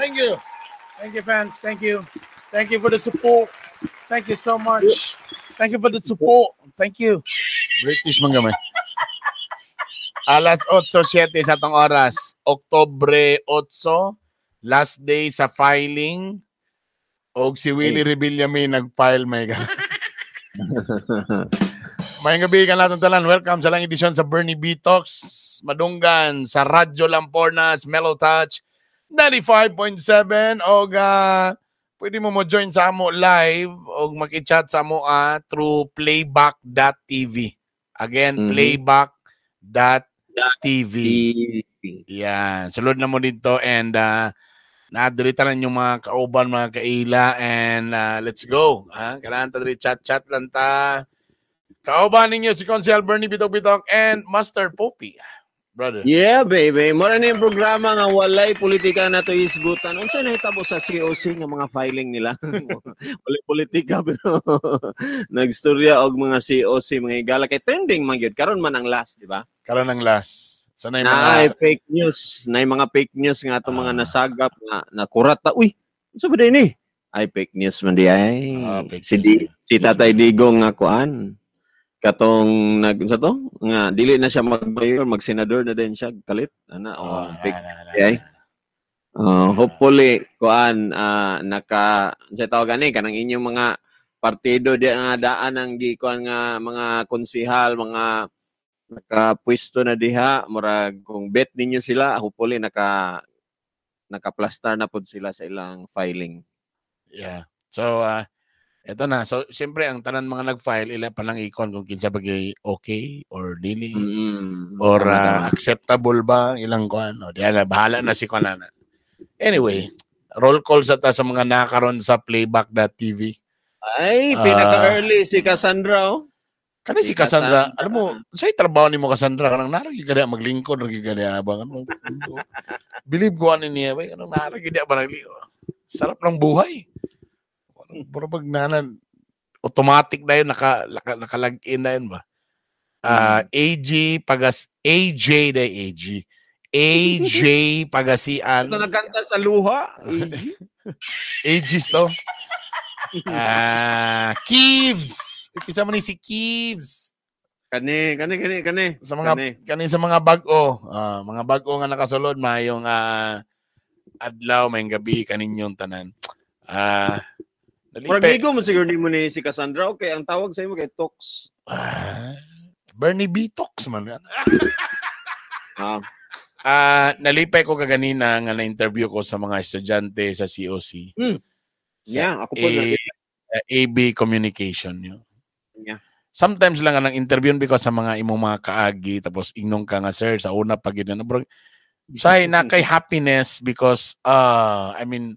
Thank you. Thank you, fans. Thank you. Thank you for the support. Thank you so much. Thank you for the support. Thank you. British man gamay. Alas 8:07 sa atong oras. Oktubre 8, last day sa filing. Og si Willie Revillame nag-file may ga. May gabi ka natin tanan. Welcome sa lang edisyon sa Bernie B Talks. Madunggan sa Radyo Lampornas, Mellow Touch 95.7 og pwede mo mo join sa amo live og maki-chat sa amo through playback.tv. Again, playback.tv. Yan. Sulod na mo dito and naadiri tanan yung mga kauban, mga kaila and let's go. Ha? Kailangan ta diri chat-chat lang ta. Kauban ninyo si Konsehal Bernie Bitok Bitok and Master Poppy. Brother. Yeah, baby. Mora na yung programa nga walay politika na to isgutan. Unsa nahitabo sa COC nga mga filing nila? Walay politika pero nagstorya og mga COC, mga higala, kay trending man gyud karon man ang last, di ba? Karon ang last. So na yung mga fake news, na mga fake news nga atong mga nasagap nga nakurat ta. Uy, unsa ba din ni? Ay, fake news man di ay. Ah, fake si news. Si Tatay Digong nga kuan katong nag unsa to nga dili na siya mag-mayor, mag-senador na din siya kalit ana, oh, fake na, ay. Hopefully kuan naka unsa tawag ani kanang inyong mga partido di nga daan ang gikuan nga mga konsehal, mga nakapwesto na diha, murag kung bet ninyo sila, hopefully nakaplastar na pod sila sa ilang filing. Yeah. So, eto na. So, siyempre, ang tanan mga nag-file, ila pa lang ikon kung kinsa bagay okay or dili or Tama, tama. Acceptable ba ilang kuan. O, diyan na, bahala na si kuan na. Anyway, roll call sa ta sa mga nakaron sa playback.tv. Ay, pinaka-early si Cassandra, oh. Kani si Si Cassandra, Cassandra. Alam mo, sa'y trabaho nimo, Cassandra, kanang naragi ka diha maglingkod ragi ka diha ba? Ano, believe ko ano niya, ba? Kanang naragi diha ba naglingkod? Sarap ng buhay. Pero pag nanan, automatic na yun, naka-log in na yun ba? AG Pagas, AJ na AG. AJ Pagasian. Ito nagkanta sa luha. AGs to. Keeves. Kisa mo ni si Keeves. Kani, kani, kani, kani. Sa mga Kani. Kani sa mga bag-o, mga bag-o nga nakasulod, mayong adlaw, mayong gabi kaninyong tanan. Murag Nalipay. migo mo siguro nimo ni si Cassandra. Okay, ang tawag sa imo kay Tox. Bernie B. Tox man. Ah. Nalipay ko kaganina nga na-interview ko sa mga estudyante sa COC. Sa Yeah, ako po na. Sa AB Communication. Yun. Sometimes lang ang interview because sa mga imong mga kaagi tapos ingnon ka nga, "Sir, sa una pag yun," bro, say na kay happiness because I mean,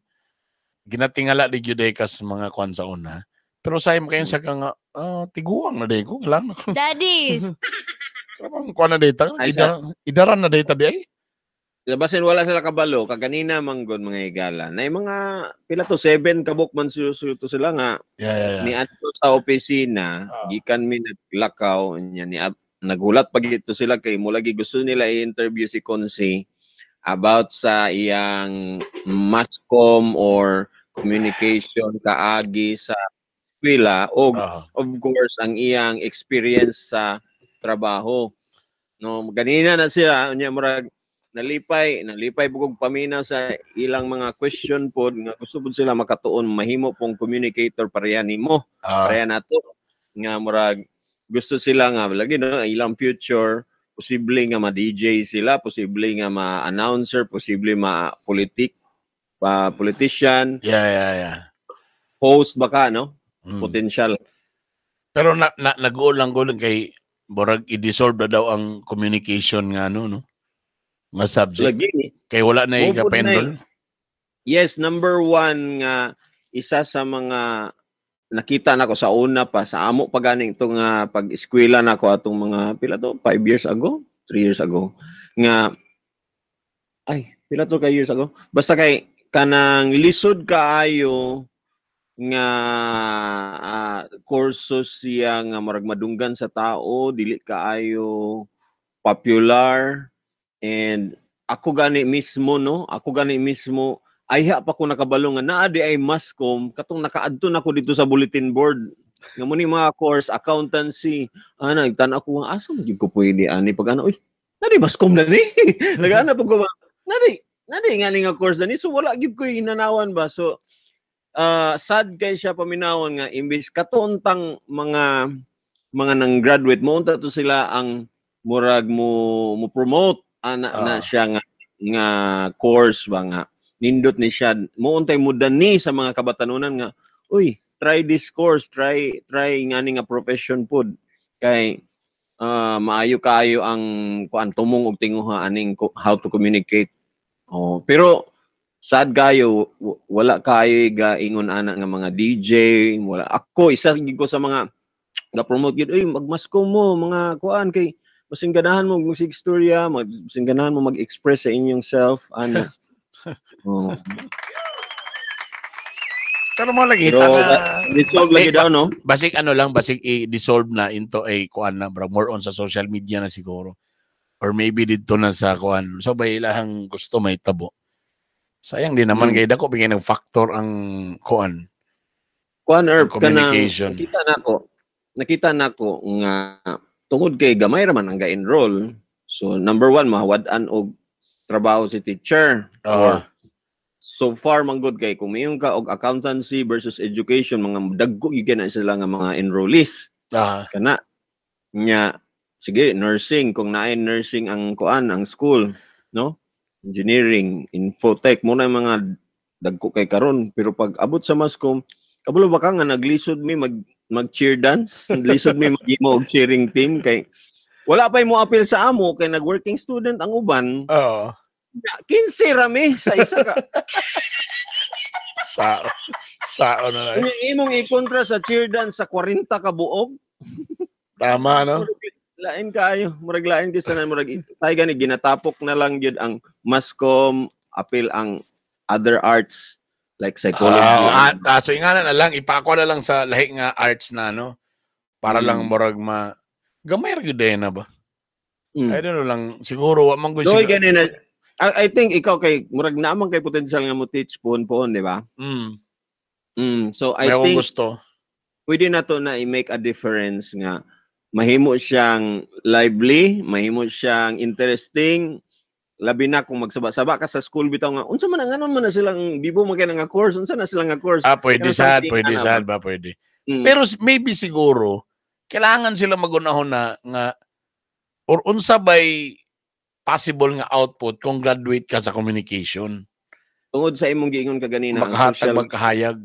ginatingala di gyud ay kas mga kwan sa una, pero say mo kayo sa ka nga tiguang na day ko lang. Daddies. Krabang kwan na data. Ay, Idaran na data di ay. Basin wala sila kabalo, kaganina manggod, mga higala. Na yung mga pila to, seven kabuk man suto sila nga Yeah. ni adto sa opisina, gikan mi naglakaw nya ni nagulat pag ito sila kay mula gi gusto nila i-interview si Consi about sa iyang masscom or communication kaagi sa eskwela o of course ang iyang experience sa trabaho. No, ganina na sila unya murag nalipay bugog pamina sa ilang mga question pod nga gusto pod sila makatuon mahimo pong communicator pareha nimo, pareha nato nga murag gusto sila nga lagi no ilang future posible nga ma-DJ sila, posible nga ma-announcer, posible ma-politic pa politician, Yeah. host baka, no? Potential. Pero na nag-uol lang ko lang kay borag i-dissolve na daw ang communication nga ano, no? Nga subject. Lagi. Kay wala na Mubod na ikapendol. Yes, number one nga isa sa mga nakita nako sa una pa sa amo pa ganing itong pag-eskwela nako atong mga pila to, 5 years ago, 3 years ago nga, ay, pila to ka years ago, basta kay kanang lisod kaayo nga kurso siya nga murag madunggan sa tao, dili kaayo popular. And ako gani mismo, no, ako gani mismo Ayha pa ko nakabalo nga naa di ay masscom katong nakaadto na ko dito sa bulletin board. Nga mo ni mga course accountancy, ana nagtan-aw ko nga asa man gyud ko pwede ani pag ano, uy, nadi masscom na ni. Nagana pag ko ba, nadi nadi nga ni nga course na ni, so wala gyud ko hinanawan ba. So sad kay siya paminawon nga imbis katuntang mga nang graduate mo unta to sila ang murag mo promote ana na siya nga nga course ba nga nindot ni siya mo untay mo dani sa mga kabatanunan nga uy, try this course, try try ngani nga profession pud kay maayo kaayo ang kuan tumong og tinguha aning how to communicate. Oh, pero sad kayo wala kayo ga ingon ana nga mga DJ, wala. Ako isa gid ko sa mga ga-promote gid, uy, magmasscom mo mga kuan kay masing ganahan mo mag istorya, masing ganahan mo mag-express sa inyong self ana. Oh. Pero mo lagi Pero na resolve lagi daw, no? Basig ano lang, basig i-dissolve na into a kuan na bro, more on sa social media na siguro. Or maybe dito na sa kuan. So bay ilahang gusto may tabo. Sayang din naman kay dako bigay ng factor ang kuan. Kuan Ang Erp kanang communication. Nakita nako nga tungod kay gamay ra man ang ga-enroll. So number one, mahawad-an og trabaho si teacher. Or so far man gud kay kung mayon ka og accountancy versus education, mga dagko gyud na sila nga mga enrollees. Kana nya sige nursing, kung naay nursing ang kuan ang school, no, engineering, infotech mo na yung mga dagko kay karon. Pero pag abot sa masscom, kabalo ba ka nga naglisod mi mag mag cheer dance, naglisod mi maghimo og cheering team kay wala pa mo appeal sa amo kay nag-working student ang uban. 15 rami sa isa ka. Sa ano na. Unya imong ikontra sa cheer dance sa 40 ka buok. Tama, no? Lain kaayo, murag lain gyud sa murag tay gani ginatapok na lang gyud ang masscom, appeal ang other arts like psychology. So ingana na lang, ipako na lang sa lahi nga arts na no para lang murag ma gamay ra gyud na ba? I don't know lang siguro wa man gud Doy gani na I think ikaw kay murag naman kay potential nga mo teach puhon-puhon, di ba? So I May akong think gusto. Pwede na to na i-make a difference nga mahimo siyang lively, mahimo siyang interesting, labi na kung magsaba-saba ka sa school bitaw nga unsa man ang anon man na silang bibo man kay nga course, unsa na silang nga course. Ah, pwede Pero sad, something pwede ana sad ba, pwede. Pero maybe siguro kailangan sila magunahon na nga or unsa bay possible nga output kung graduate ka sa communication. Tungod sa imong giingon kaganina ang Makahatag social magkahayag.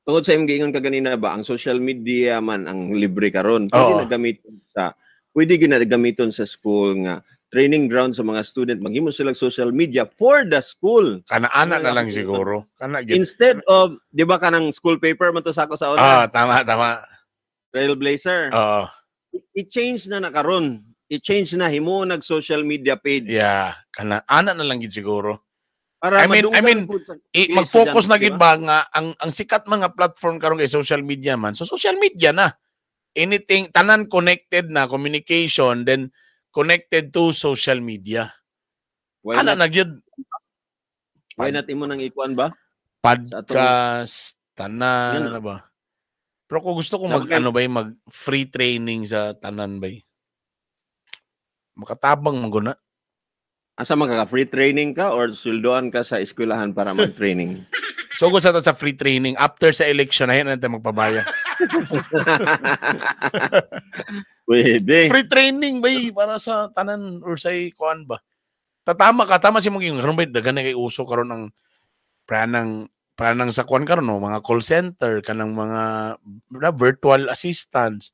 Tungod sa imong giingon kaganina ba, ang social media man ang libre karon, pwede na gamiton sa pwede gyud na gamiton sa school nga training ground sa mga student, maghimo sila social media for the school. Kana-ana na Wala lang akong siguro. Kana gyud. Instead of, di ba kanang school paper man to sa ako sa una? Ah, tama, tama. Trailblazer. Oo. I-change na na karon. I-change na himo nag social media page. Yeah, kana ana na lang gid siguro. Para I madunggan mean, pud sa kay mag-focus na estudyante, gid di ba? ba nga ang sikat mga platform karon kay social media man. So social media na. Anything tanan connected na communication, then connected to social media. Why Ana not? na gyud. Why not imo nang ikuan ba? Sa atong Podcast, tanan, Yan. ano ba? Pero kung gusto ko mag, Dapat ano ba, yung mag free training sa tanan ba? Makatabang man guna. Asa man ka, free training ka or sweldoan ka sa eskwelahan para mag-training? So kung sa free training after sa election ayan natin magpabaya. Pwede. Free training ba para sa tanan or sa kuan ba? Tatama ka, tama si mong karon ba daghan na kay uso karon ang pranang sa kuan karon no, mga call center kanang mga na, virtual assistants.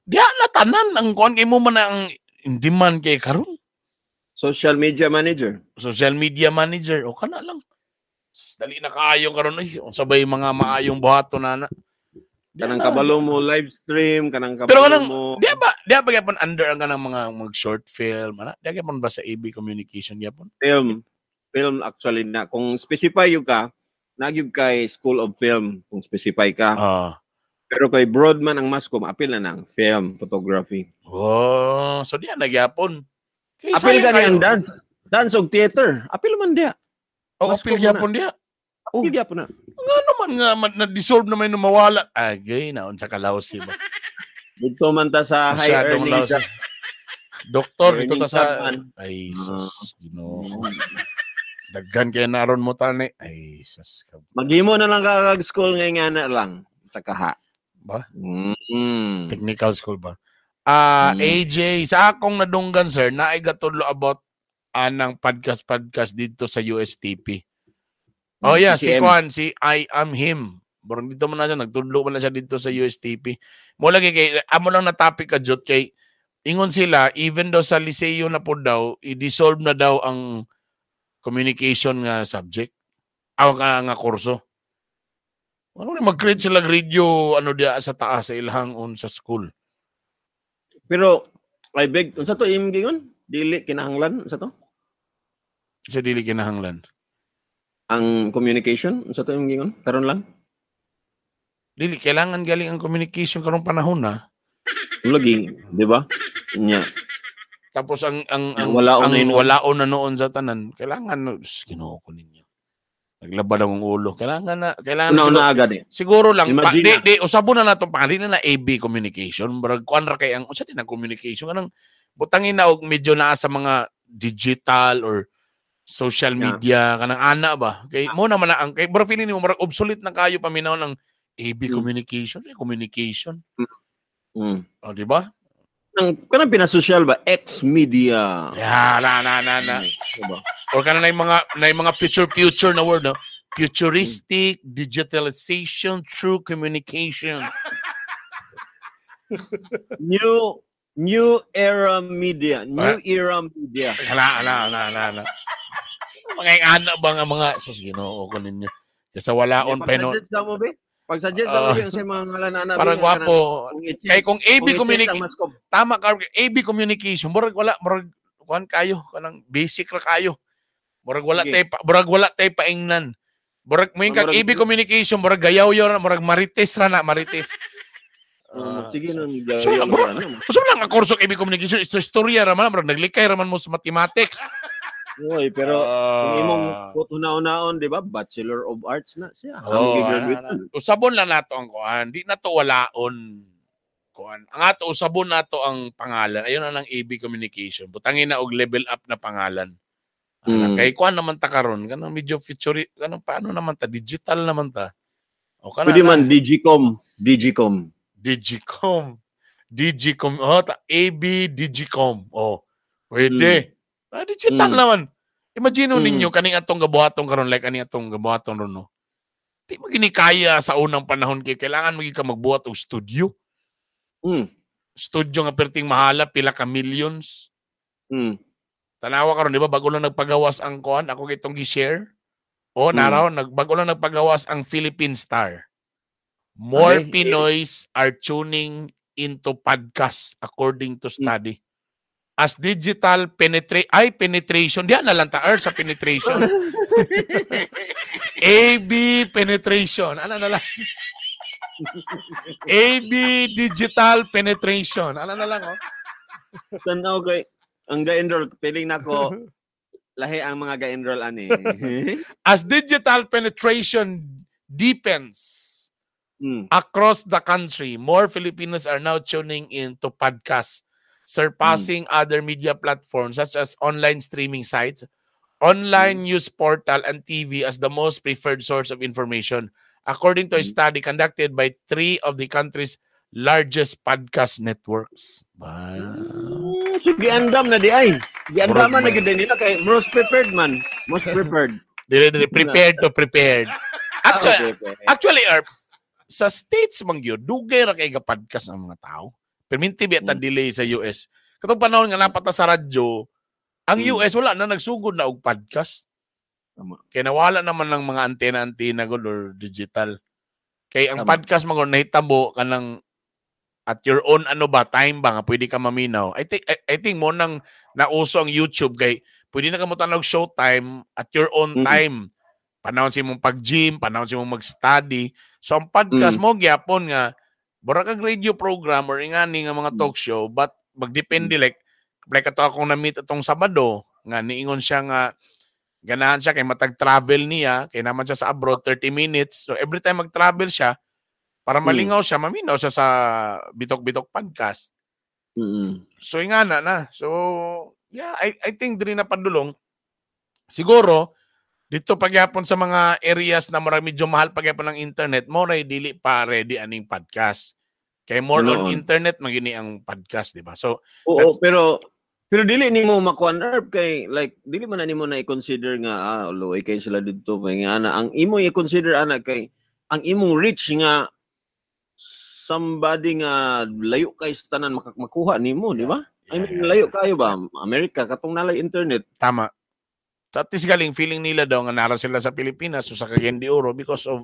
Diha na tanan ang kuan kay mo man ang in demand kay karon. Social media manager. Social media manager o kana lang. Dali na kaayo karon oy, unsa bay mga maayong buhaton na na. Di Kanang na. kabalo mo live stream, kanang kabalo Pero kanang mo. Di ba gyapon under ang kanang mga mag short film ana? Di gyapon ba sa AB communication gyapon? Film. Film actually na kung specify yung ka, nagyug kay School of Film kung specify ka. Pero kay broad man ang masscom, apil na nang film, photography. Oh, so di na gyapon. Kay Apil sayang gani kayo. ang dance. Dance og theater. Apil man diya. O Masscom apil na. Gyapon diha. Oh. Apil gyapon na. Nga naman nga na-dissolve na may mawala. Agay, naon sa kalawsi ba? Dito man ta sa high Masyadong earning lousy. job. Doktor, dito Earning ta sa job man. Ay, sus, Ginoo. Daghan kay naron mo tani. Ay, sus. Maghimo na lang ka kag school ngay nga na lang sa kaha. Ba? Mm. Technical school ba? Ah, AJ, sa akong nadunggan, sir, naay gatudlo about anang podcast podcast dito sa USTP. Oh yeah, si CCM. Juan, si I Am Him. Burong dito man na siya, nagtudlo man na siya dito sa USTP. Mo lagi kay amo lang na topic ka jud kay ingon sila even though sa Liceo na po daw, i-dissolve na daw ang communication nga subject. Aw nga nga kurso. Ano ni mag-create sila radio ano diya sa taas sa ilahang on sa school. Pero I beg, unsa to imong gingon? Dili kinahanglan unsa to? Sa dili kinahanglan. Ang communication unsa to imong gingon? Karon lang. Dili kailangan galing ang communication karong panahon na. Lagi, di ba? Nya. Tapos ang Walaon ang na yun. walaon na noon sa tanan, kailangan Ginoo ko ninyo. Naglabad akong ulo. Kailangan na kailangan na Una siguro, una agad eh. siguro lang pa, Imagine di, na. di usabon na nato pa na na AB communication. Murag kuan ra kay ang unsa din ang communication kanang butangin na og medyo naa sa mga digital or social media kanang ana ba kay mo naman na ang kay bro feeling nimo murag obsolete na kayo paminaw ng AB communication, eh, communication. O, di ba? Ang kanang pinasosyal ba X media. Yeah, na na na na. Diba? Or kana na yung mga future future na word, no? Futuristic digitalization through communication. New New era media, new Ah. era media. Hala, hala, hala, hala, hala. Mga ingana ba nga mga sus Ginoo ko ninyo. Kaysa walaon pa no. Pag-suggest daw mo be? Pag-suggest daw mo be unsay mga ngalan ana be, Parang nga gwapo. kanang- kung Kay kung AB kung i-check communication ang mascom. tama ka, AB communication murag wala, murag kuan kayo kanang basic ra kayo. Murag wala Sige. tay murag wala tay paingnan. Murag mo kag Murag- AB communication murag gayaw-yaw ra, murag marites ra na marites. Ah, sige nun. So, bro, so lang ang kurso AB communication is istorya ra man, murag naglikay ra man mo sa mathematics. Oy, pero kung imong Ah. una-unaon, di ba? Bachelor of Arts na siya. Oo, Ang gigraduate ana, ana. Usabon lang nato ang kuan, di na to walaon kuan. Ang ato usabon nato ang pangalan. Ayun na ng AB Communication. Butangin na og level up na pangalan. Ana, kay kuan naman ta karon kanang medyo future kanang paano naman ta digital naman ta. O kana Pwede na, man Digicom, Digicom. Digicom. Digicom. Oh, ta, AB Digicom. Oh. Pwede. Ah, digital naman. Imagine ninyo kaning atong gabuhaton karon like kaning atong gabuhaton ron no. Di mo gini kaya sa unang panahon kay kailangan mo ka magbuhat og studio. Studio nga perting mahala pila ka millions. Tanawa karon di ba bago lang nagpagawas ang kuan ako kitong gi-share. Oh, naraw nagbago lang nagpagawas ang Philippine Star. More Okay. Pinoys are tuning into podcasts according to study. As digital penetra ay penetration, diyan na lang ta er, sa penetration. AB penetration. Ano na lang? AB digital penetration. Ano na lang oh. Tanaw kay ang ga-enroll piling nako lahi ang mga ga-enroll ani. As digital penetration deepens across the country, more Filipinos are now tuning in to podcasts, surpassing other media platforms such as online streaming sites, online news portal, and TV as the most preferred source of information, according to a study conducted by three of the country's largest podcast networks. Wow. So giandam na di ay. Giandaman Murag na gyud nila kay most prepared man. Most prepared. Dili, dili, prepared to prepared. Actually, Okay. actually, Erp, sa States man gyud, dugay ra kay ga-podcast ang mga tao. Perminti biya ta delay sa US. Katong panahon nga napata sa radyo, ang US wala na nagsugod na og podcast. Tama. Kay nawala naman ng mga antena-antena gud or digital. Kay ang Tama. podcast man gud nahitabo kanang at your own ano ba time ba nga pwede ka maminaw. I think mo nang nauso ang YouTube kay pwede na ka mo tan-aw og showtime at your own time. Panahon sa imong pag-gym, panahon sa imong mag-study. So ang podcast mo gyapon nga mura kag radio program or ingani nga mga talk show but magdepende like ato akong na-meet atong Sabado nga niingon siya nga Ganahan siya kay matag travel niya, kay naman siya sa abroad 30 minutes. So every time mag-travel siya, para malingaw siya, maminaw siya sa Bitok-Bitok Podcast. So ingana na. So yeah, I think diri na padulong. Siguro dito pagyapon sa mga areas na marami medyo mahal pagyapon ng internet, mo ray dili pa ready aning podcast. Kay more on internet magini ang podcast, di ba? So Oo, pero pero dili nimo makuan, Herb, kay like dili man na nimo na i-consider nga luoy kay sila didto kay nga ana ang imo i-consider ana kay ang imong reach nga somebody nga layo kay sa tanan makuha nimo, di ba? I mean, layo kayo ba? Amerika katong nalay internet. Tama. So at least galing feeling nila daw nga nara sila sa Pilipinas so sa Cagayan de Oro because of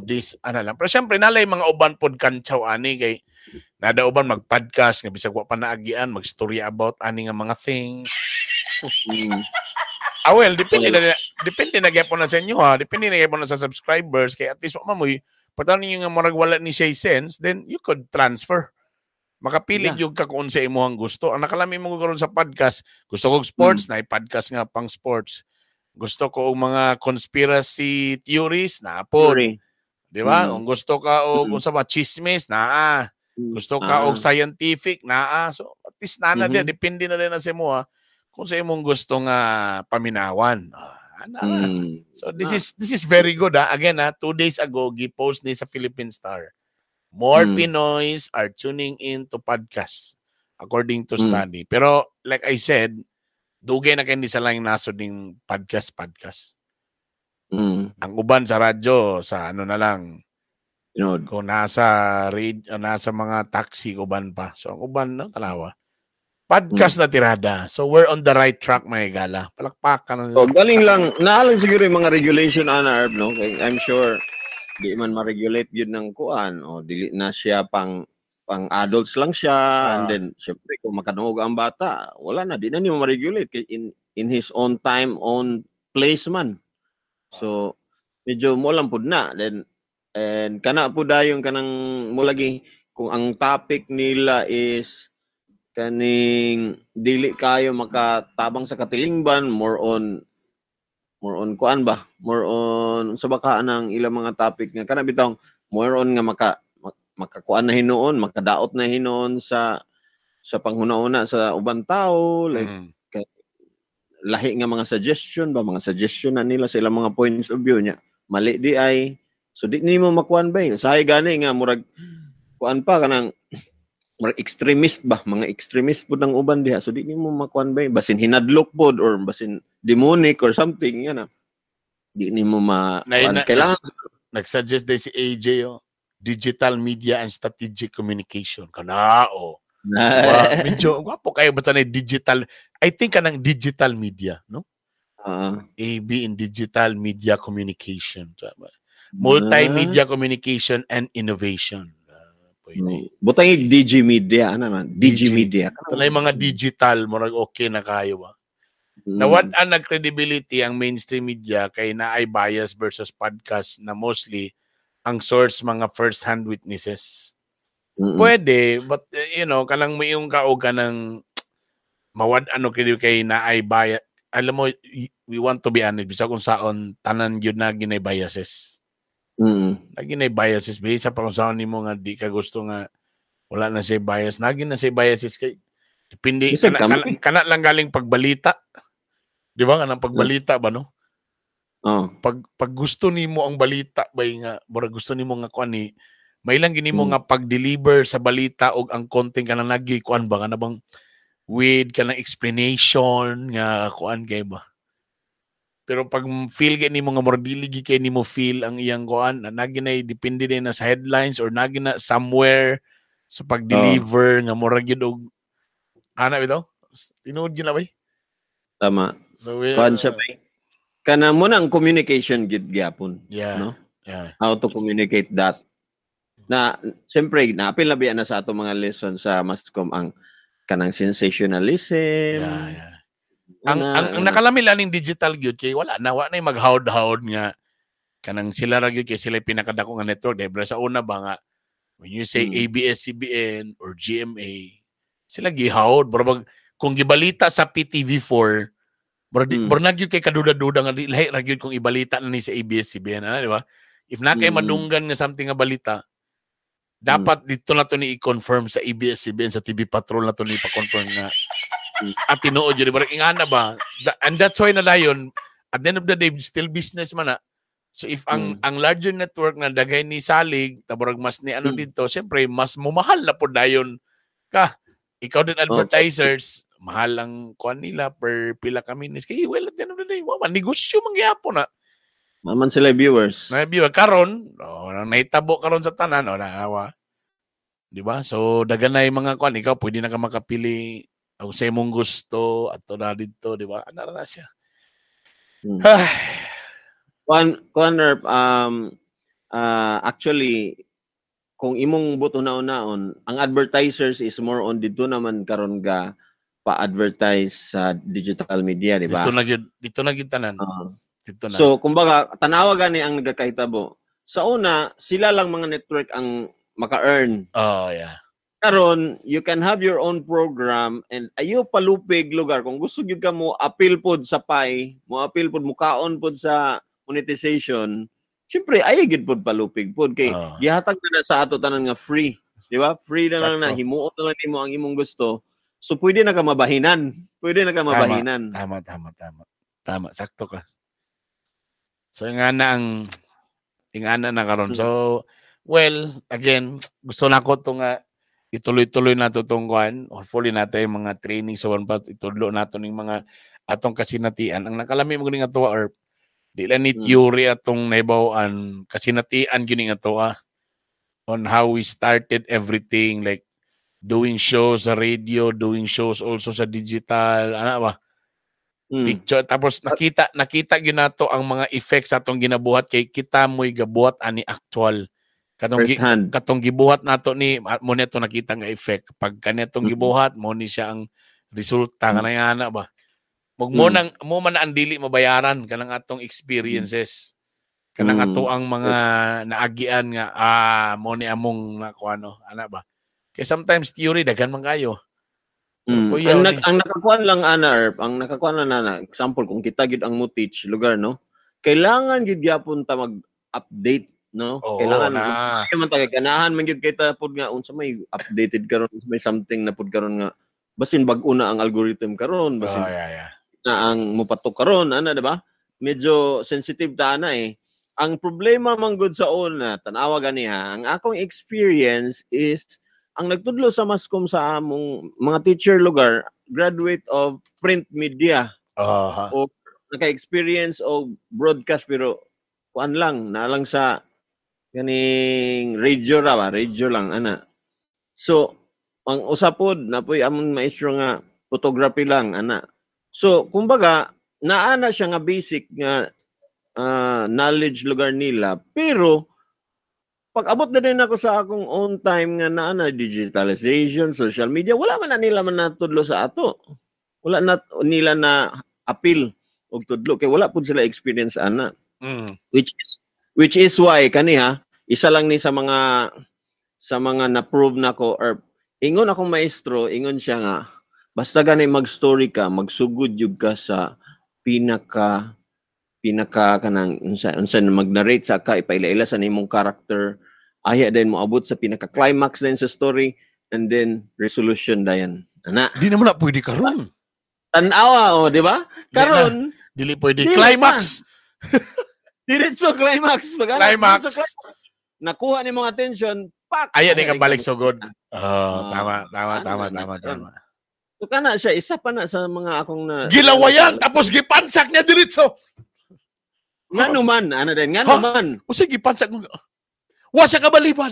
this ana lang. Pero syempre nalay mga uban pod kantsaw ani kay nada uban mag-podcast nga bisag wa pa naagian magstorya about ani nga mga things. Ah well, depende na gyapon na sa inyo ha. Depende na gyapon na sa subscribers kay at least wa mamoy pataw ninyo nga murag wala ni siya sense, then you could transfer. Makapili gyud ka kung unsa imong gusto. Ang nakalami mo karon sa podcast, gusto ko og sports, na podcast nga pang sports. Gusto ko og mga conspiracy theories, na po. Sorry. Di ba? Mm. Kung gusto ka og unsa ba chismis, naa. Gusto ka og scientific, naa. So at least naa na diya, depende na din na sa imo ha, kung sa imong gusto nga paminawan. Ah, ana ra. So this is very good ah. Again ah, 2 days ago gi-post ni sa Philippine Star. More Pinoys are tuning in to podcasts according to study. Pero like I said, dugay na kay sa lang nasod ning podcast podcast. Ang uban sa radyo sa ano na lang Tinuod. Kung nasa radio, nasa mga taxi uban pa. So ang uban no tanawa. Podcast na tirada. So we're on the right track, mga gala. Palakpakan na. So, galing lang, naalang siguro yung mga regulation ana, Herb, no? Kay I'm sure di man ma-regulate yun ng kuan o dili na siya pang pang adults lang siya and then syempre kung makadungog ang bata, wala na, di na niyo ma-regulate kay in his own time, own place man. So medyo mo lang pud na then and kana pud dayon kanang mo lagi kung ang topic nila is kaning dili kayo makatabang sa katilingban, more on kuan ba, more on sa baka ang ilang mga topic nga kana bitong more on nga makakuan na hinuon, makadaot na hinuon sa panghuna-una sa ubang tao, like lahi nga mga suggestion ba, mga suggestion na nila sa ilang mga points of view niya mali di ay, so di nimo makuan ba eh. Sahay gani nga murag kuan pa kanang murag extremist ba, mga extremist pud ang uban diha, so di nimo makuan ba eh. Basin hinadlok pod or basin demonic or something yan na di nimo ma kuan. Kailangan Nag-suggest din si AJ, oh, digital media and strategic communication. Kana oh. Wa, medyo gwapo kayo basta na digital. I think kanang digital media, no? AB in digital media communication. Tama. Multimedia communication and innovation. Ah, pwede. Butang ig DG Media ana man, DG DG. Media. Ito na yung mga digital, murag okay na kayo ba? Nawad-an nag credibility ang mainstream media kay naay bias versus podcast na mostly ang source mga first-hand witnesses. Pwede, but kanang mayong kaog ka ng mawad ano kay kay naay bias. Alam mo, we want to be honest, bisag kung saon tanan gyud na ginay biases. Lagi na biases bisa pa kung saan nimo nga di ka gusto nga wala na siya bias. Nagi na siya biases kay depende Bisag kana, kami. kana lang galing pagbalita. Di ba kanang pagbalita ba, no? Oh. Pag gusto nimo ang balita bay nga murag gusto nimo nga kuan ni may lang gini mo nga pag-deliver sa balita og ang content kanang nagi kuan ba kana bang with kanang explanation nga kuan kay ba. Pero pag feel kay nimo nga murag dili gi kay nimo feel ang iyang kuan na nagi na depende din na sa headlines or nagi na somewhere sa pag-deliver nga murag gyud og ana bitaw, tinuod gyud na bay. Tama. So Kuan siya ba? Kana mo nang communication gid gyapon. No? Yeah. How to communicate that. Na siyempre naapil na biya na sa ato mga lesson sa Mascom ang kanang sensationalism. Yeah. Ang Ana, ang nakalami lang ning digital gyud kay wala na wa na maghawd-hawd nga kanang sila ra gyud kay sila yung pinakadako nga network, dahil sa una ba nga when you say ABS-CBN or GMA, sila gihawd. Pero kung gibalita sa PTV4 Murag murag na gyud kay kaduda-duda nga di lahi ra gyud kung ibalita na ni sa ABS-CBN, ana, di ba? If na kay madunggan nga something nga balita, dapat dito na to ni i-confirm sa ABS-CBN, sa TV Patrol na to ni pa-confirm nga at tinuod yun, di ba? Ingana ba? And that's why na dayon, at the end of the day, still business man na. So if ang ang larger network na daghay ni salig, taburag mas ni ano dito, siyempre mas mumahal na po dayon ka. Ikaw din advertisers, mahal ang kuan nila per pila ka minutes. Kaya well, at the end of the day, wa man negosyo man gyapon na. Maman sila viewers. Na viewer karon, oh, nahitabo karon sa tanan, oh, naawa. Di ba? So daghan na yung mga kuan, ikaw pwede na ka makapili ang sa imong gusto ato na didto, di ba? Ana ra na siya. Ay, Kuan Erp, actually kung imong buto na-unaon, ang advertisers is more on dito naman karon ga pa-advertise sa digital media, di ba? Dito na gyud, dito na gyud tanan. Dito na. So, kumbaga, tanawa gani ang nagakahitabo. Sa una, sila lang mga network ang maka-earn. Oh, yeah. Karon, you can have your own program and ayo palupig lugar. Kung gusto gyud ka mo appeal pod sa pie, mo appeal pod, mo kaon pod sa monetization, syempre ay gyud pod palupig pod kay gihatag na sa ato tanan nga free, di ba? Free na lang na himuon na lang nimo ang imong gusto. So pwede na ka mabahinan. Pwede na ka mabahinan. Tama. Tama, sakto ka. So ingana na karon. So well, again, gusto na ko to nga ituloy-tuloy na to tong kuan. Hopefully nato yung mga training so one pa itudlo nato ning mga atong kasinatian. Ang nakalami mo gani nga tuwa or di lang ni theory atong nahibaw-an, kasinatian gyud nga tuwa on how we started everything, like doing shows sa radio, doing shows also sa digital, ana ba? Picture tapos nakita nakita gyud nato ang mga effects sa atong ginabuhat kay kita mo'y gabuhat ani actual. Katong First hand. Katong gibuhat nato ni mo neto nakita nga effect. Pag kanetong gibuhat mo ni siya ang resulta kanang ana ba. Mug mo nang mo man ang dili mabayaran kanang atong experiences. Kanang ato ang mga naagian nga mo ni among nakuano ana ba. Kay sometimes theory daghan man kayo. Kuya, Ang, ni. ang nakakuan lang ana Erp, ang nakakuan lang ana, example kung kita gyud ang mo teach lugar, no. Kailangan gyud gyapon ta mag-update, no? Oo, Kailangan na. Man ta ganahan man gyud kita pod nga unsa may updated karon, unsa may something na pod karon nga basin bag-o na ang algorithm karon, basin na ang mopatok karon ana, di ba? Medyo sensitive ta ana eh. Ang problema man gud sa una, tanawa gani ha, ang akong experience is ang nagtudlo sa Mascom sa among mga teacher lugar, graduate of print media. O naka-experience og broadcast pero kuan lang, na lang sa kaning radio ra ba, radio lang ana. So ang usa pod napoy among maestro nga photography lang ana. So kumbaga naa na siya nga basic nga knowledge lugar nila, pero pag abot na din ako sa akong own time nga naa na digitalization, social media, wala man na nila man natudlo sa ato. Wala na nila na appeal og tudlo kay wala pud sila experience ana. Which is why kaniha isa lang ni sa mga na-prove nako or ingon akong maestro, ingon siya nga basta gani mag-story ka, magsugod jud ka sa pinaka pinaka kanang unsa unsa na mag-narrate sa ka, ipaila-ila sa nimong character, aya din mo abot sa pinaka climax din sa story and then resolution dayon ana. Di naman na pwede karon. Tan-awa, oh, di ba? Karon Dili pwede. Dili na. Climax. Diretso climax. Pag Climax. diretso climax. Nakuha ni mong attention, pak. Aya di ka Aya, balik sugod. Oh, tama, tama, Ano tama, na, tama, ano. tama. So kana siya, isa pa na sa mga akong na Gilawayan tapos gipansak niya diretso. Ngano man, ano din, ngano Ha? man. O sige, gipansak mo. Wa siya kabaliban.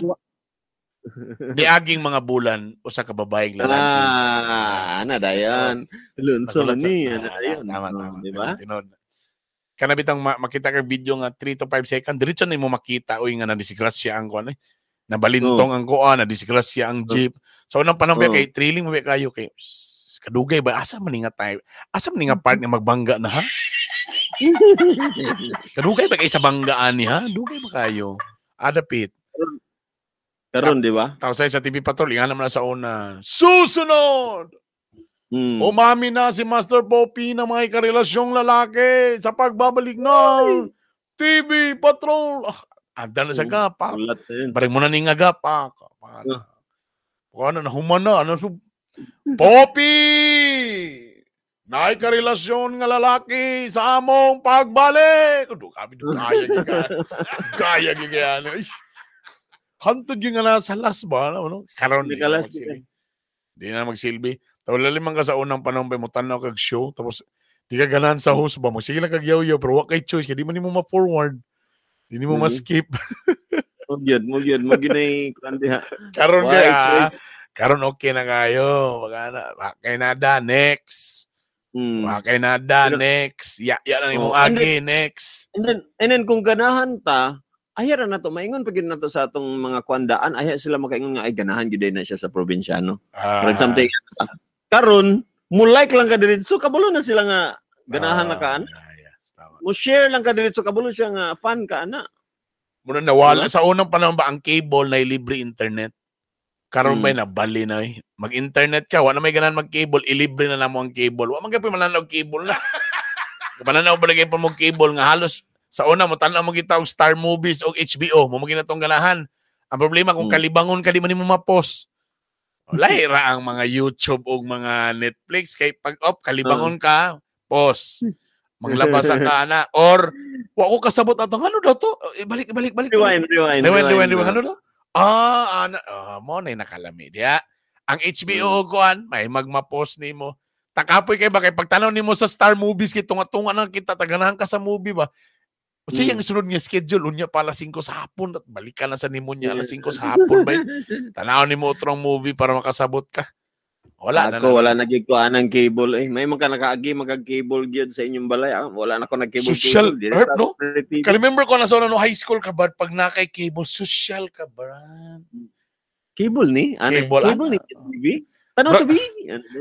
Niaging mga bulan usa ka babaeng lalaki. Ah, ana dayon. Lunso Nagulat ni, siya. ana Ah, dayon. tama, Oh, tama. di ba? Tinuod. Kana bitang makita ka video nga 3 to 5 second, diretso na mo makita uy nga nadisgrasya ang kuan eh. Nabalintong ang kuan, nadisgrasya ang jeep. Sa unang panahon ba kay thrilling mo ba kayo kay kadugay ba asa man ni nga time? Asa man ni nga part nga magbangga na ha? Kadugay ba kay sa banggaan ni ha? Dugay ba kayo? Adapit. Karon, di ba? Tapos ay sa TV Patrol, nga naman na sa una. Susunod! Umamin na si Master Poppy na may karelasyong lalaki sa pagbabalik ng TV Patrol. Ah, anda na sa gapa. Parang mo na ni nga gapa. Ano na humana ano so Poppy! Naay karelasyon nga lalaki sa among pagbalik. Udo kami do kaya gyud ka. Kaya gyud kaya. Hantod gyud nga nasa last ba ano? Karon di na magsilbi. Di na magsilbi. Tawag limang ka sa unang panahon ba mo tan-aw kag show tapos di ka ganahan sa host ba mo sige lang kag yaw-yaw pero wa kay choice kay di man nimo ma-forward. Di nimo ma-skip. Mo gyud, mo gyud, mo ginay kuan diha. Karon kaya karon okay na kayo. Magana kay nada next. Kay nada next. Ya ya na nimo agi next. And then kung ganahan ta, aya ra na to maingon pag na to sa atong mga kuandaan, aya sila makaingon nga ay ganahan gyud na siya sa probinsyano. For something karon mo like lang ka diretso kabalo na sila nga ganahan na ka ana. Yes, tama. Mo share lang ka diretso kabalo siya nga fan ka ana. Muna nawala sa unang panahon ba ang cable na libre internet. Karon may nabali na eh. Mag-internet ka, wala may ganahan mag-cable, ilibre na namo ang cable. Wa man gyud mananaw cable na. Mananaw ba lagi pa mo cable nga halos sa una mo tan-aw mo kita og Star Movies og HBO, mo mo tong ganahan. Ang problema kung kalibangon ka di man nimo ma-pause. Lahi ra ang mga YouTube og mga Netflix kay pag off kalibangon ka, pause. Manglabas ang ka ana or wa ko kasabot atong ano daw to? Balik balik balik. Rewind rewind. Rewind rewind ano daw? Ah, ana, mo na nakalami diya. Ang HBO kuan may magma-pause nimo. Takapoy kay ba kay pagtanaw nimo sa Star Movies kay tunga-tunga nang kita taganahan ka sa movie ba. Unsay ang sunod nga schedule unya pa alas 5 sa hapon at balik ka na sa nimo niya alas 5 sa hapon ba. Tanaw nimo utrong movie para makasabot ka. Wala na. Ako wala na gyud ko anang cable eh. May man ka nakaagi magag-cable gyud sa inyong balay. Ah, wala na ko nag-cable social cable. Herb, no? Ka remember ko na sa no high school ka ba pag nakay cable social ka ba? Cable ni? Ano? Cable, cable ni TV? Tanaw to be?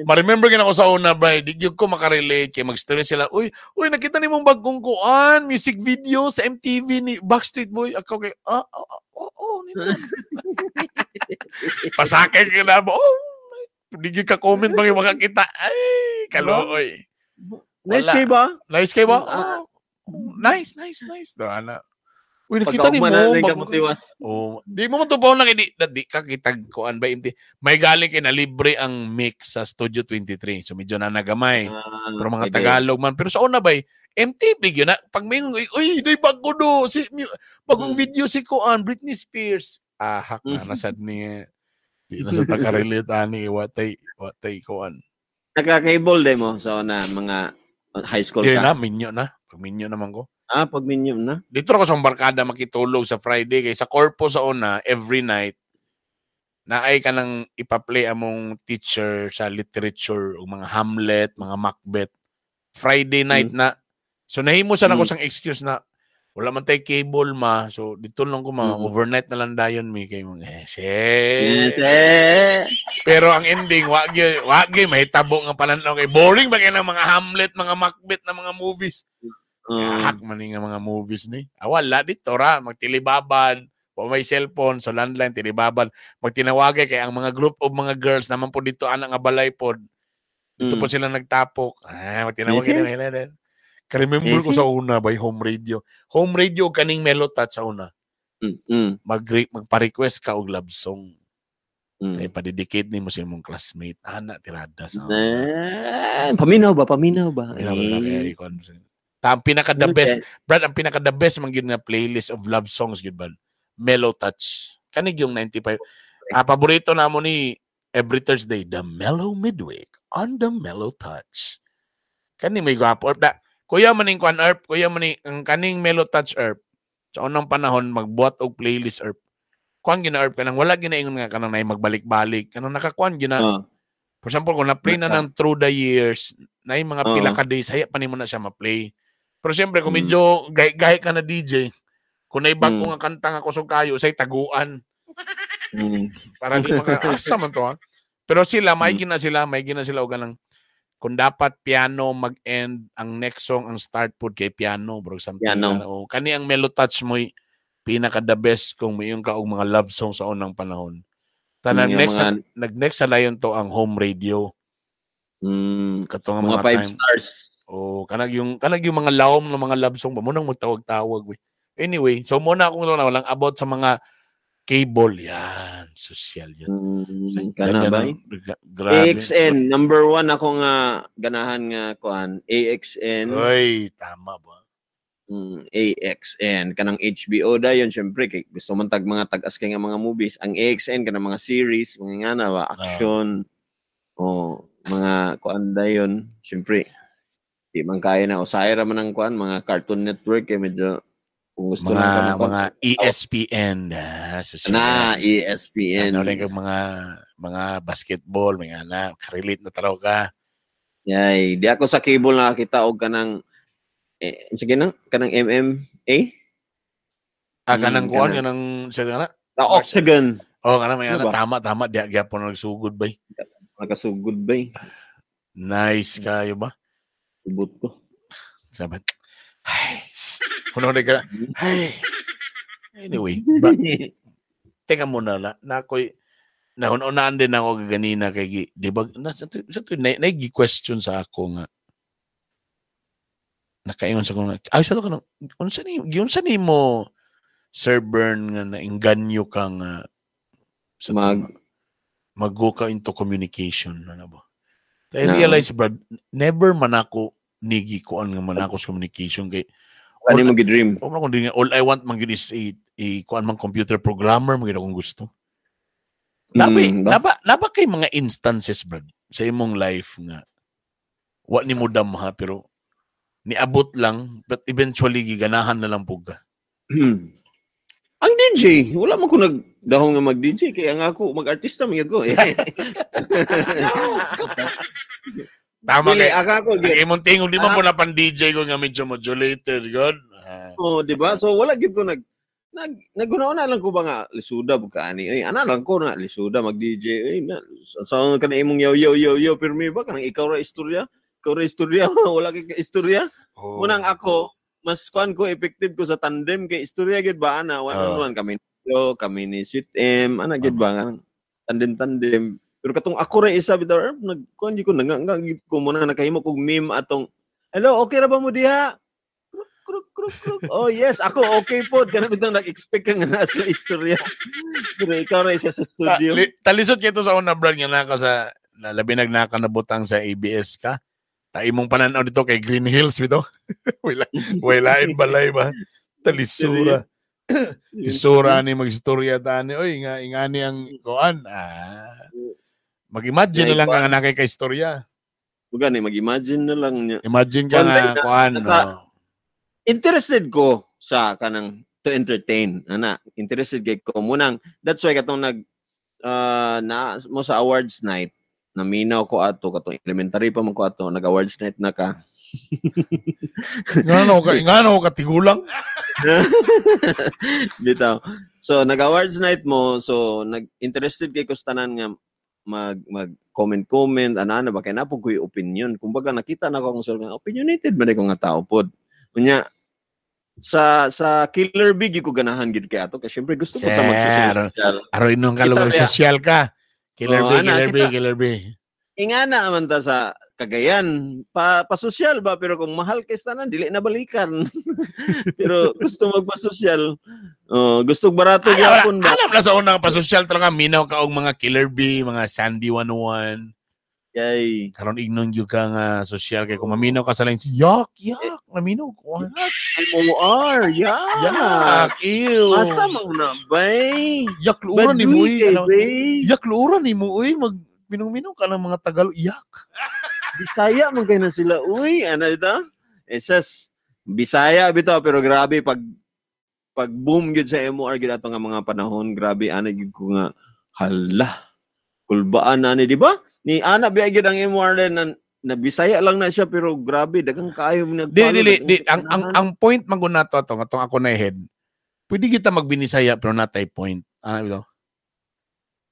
Ma-remember gina ko sa una, bro. Di gyud ko makarelate kay mag-story sila. Uy, uy nakita nimong bagong kuan, music video sa MTV ni Backstreet Boy. Ako kay oh, pasakay ka na ba? Oh, di gyud ka comment bang makakita. Ay, kalooy. Nice kay ba? Nice kay ba? Oh, nice, nice, nice. Do ana. Uy, nakita nimo oh, di mo matupaw na kay di ka kitag kuan ba MT. May galing kay na libre ang mix sa Studio 23. So medyo na nagamay. Pero mga Tagalog man. Pero sa una bay MTV gyud na pag may uy, day bago do si bagong video si kuan Britney Spears. Ah, hak na nasad ni. Di na sa takarelate ani watay watay kuan. Naka-cable day mo sa una mga high school ka. Di na minyo na. Pag minyo naman ko. Ah, pag minyo na. Dito ako sa barkada makitulog sa Friday kay sa corpo sa una every night naay ka nang ipa-play among teacher sa literature o mga Hamlet, mga Macbeth. Friday night na. So nahimo sa nako sang excuse na wala man tay cable ma. So dito lang ko mga overnight na lang dayon mi kay mga eh, Pero ang ending wa gyud mahitabo nga pananaw kay boring ba kay ng mga Hamlet, mga Macbeth na mga movies. Hak man nga mga movies ni. Ah, wala dito ra magtilibaban, wa may cellphone so landline tilibaban. Magtinawagay kay ang mga group of mga girls naman po dito ana nga balay pod. Dito po sila nagtapok. Ah, magtinawagay na nila. Ka-remember ko sa una by home radio. Home radio kaning Melo Touch sa una. Magpa-request ka og love song. Kay pa-dedicate nimo sa imong classmate. Ana tirada sa. Paminaw ba? Paminaw ba? Paminaw ba? Ang pinaka the best, Brad, ang pinaka the best man gyud nga playlist of love songs gyud ba? Mellow Touch. Kanig yung 95. Ah, paborito namo ni every Thursday, the Mellow Midweek on the Mellow Touch. Kani may gwapo. Da, kuya maning kuan erp, kuya maning ang kaning Mellow Touch erp. Sa unang panahon magbuhat og playlist erp. Kuan gina erp kanang wala ginaingon nga kanang nay magbalik-balik. Kanang nakakuan gina. For example, kung na-play na ng through the years, na yung mga pila ka days, haya pa nimo na siya ma-play. Pero siyempre, kung medyo gahi ka na DJ, kung naibago nga kanta nga kusog kayo, say taguan. Para di maka-asa man to, ha? Pero sila, may gina sila og kanang kung dapat piano mag-end ang next song, ang start pod kay piano, bro, something. Piano. O, kani ang Mellow Touch mo pinaka the best kung mayong ka og mga love song sa unang panahon. Tanan next nag-next sa layon to ang home radio. Kato nga mga mga five time. Stars. Oh, kanag yung mga lawom ng mga love song ba mo nang magtawag-tawag we. Anyway, so muna akong na lang about sa mga cable yan, social yan. Kana ba? Grabe. AXN number one ako nga ganahan nga kuan, AXN. Oy, tama ba? AXN kanang HBO dayon, syempre kay gusto man tag mga tag-as kay nga mga movies. Ang AXN kanang mga series, mga nga na ba, action o mga kuan dayon. Syempre di man kaya na usahay ra man ang kuan, mga Cartoon Network kay medyo kung gusto lang Mga ka ng mga ESPN, ah, social. Na ESPN. Ano rin kag mga basketball, mga na relate na taraw ka. Yay, di ako sa cable nakakita og kanang eh, sige nang kanang MMA. Ah, kanang kuan kanang. kanang sa kana. Sa Octagon. Oh, kanang may Ano ana ba? tama tama di gyapon nagsugod bay. Nakasugod ba eh? Nice kayo ba? Ibot ko. Sabi. Ay, kuno na ka. Ay. Anyway, ba, teka muna na nakoy nahun-unaan din ako ganina kay gi, di ba na, sa to na, question sa ako nga nakaingon sa ko nga ay sa to kanang unsa ni giunsa nimo, Sir Bern, nga nainganyo ka nga sa mag-go ka into communication ano ba. I No. realize, Brad, never man ako nigi kuan nga man ako sa communication kay Ano mo gi-dream? all, man ko all I want man gyud is a kuan man computer programmer man gyud akong gusto. Nabi, Ba? naba kay mga instances, Brad, sa imong life nga wa nimo damha pero niabot lang but eventually giganahan na lang pug ka? Ang DJ, wala man ko nagdahong nga mag-DJ kaya nga ako mag-artista man gyud ko. Eh. Tama Dili kay aka ako ang gyud. imong tingog di man Ah. po na pan DJ ko nga medyo modulated god. Ah. Oh, di ba? So wala gyud ko nag nag naguna lang ko ba nga lisuda bu ka ani. Ay, ana lang ko na lisuda mag DJ. Ay, na sa kana imong yo yo yo yo pirmi ba kanang ikaw ra istorya? Ikaw ra istorya, wala kay ka istorya. Oh. Munang ako, mas kuan ko, effective ko sa tandem kay istorya gyud ba ana, one on Oo. one kami. Yo, kami ni Sweet M, ana gyud ba nga tandem tandem. Pero katong ako ra isa bitaw er, nag kuan gyud ko nanganga gyud ko muna nakahimo kog meme atong "Hello, okay ra ba mo diha?" Kruk kruk kruk kruk. "Oh yes, ako okay pod." Kana bitaw nag-expect ka nga naa sa istorya. Pero ikaw ra isa sa studio. Talisod kay to sa una, Brad, nga naka sa labi nag naka nabutang sa ABS ka. Ta imong pananaw dito kay Green Hills bitaw. Wala walain balay ba. Talisura. Isura ni magstorya tani oy nga ingani ang kuan. Ah. Mag-imagine na lang ka nga na kay ka istorya. Gani mag-imagine na lang niya. Imagine ka Kuan nga kuan. No. Interested ko sa kanang to entertain ana, interested kay ko munang that's why katong nag na mo sa awards night, naminaw ko ato katong elementary pa man ko ato, nag awards night na ka. Ngano ka tigulang. Bitaw, so nag awards night mo, so nag interested kay ko sa tanan nga mag mag comment comment ana ana ba kay napog ko'y opinion. Kumbaga nakita na ko akong sarili nga opinionated man ko nga tao pod. Unya sa Killer Bee gyud ko ganahan gid kay ato kay syempre gusto ko ta Sir. magsosyal. Aroy nung Kita kalugar biya. social ka. Killer Oh, B, ana, Killer B, kita. Killer B. Ingana man ta sa Cagayan pa pasosyal ba, pero kung mahal kay sa tanan dili na balikan. Pero gusto magpasosyal, oh, gusto barato gyapon ba. Alam na sa unang pasosyal talaga minaw ka og mga Killer B, mga Sandy 101. Kay Karon ignon gyud ka nga sosyal kay kung maminaw ka sa line, yak yak maminaw ko. MOR, yeah. Yak, ew. Asa man na bay? Yak luura ni mo Badui uy. kay Ano, bay. yak luura ni mo uy, mag minong-minong ka ng mga Tagalog. Yak. Bisaya man kay na sila uy, ano ito? Esas Bisaya bitaw, pero grabe pag pag boom gyud sa MOR gyud ato nga mga panahon, grabe ana gyud ko nga hala. Kulbaan na ni, di ba? Ni ana biya gyud ang MOR din na Bisaya lang na siya pero grabe daghang kaayo mo Di nagfollow, dili daghang di ang point man gud nato ato atong ako na head. Pwede kita magbinisaya pero natay point. Ano bitaw?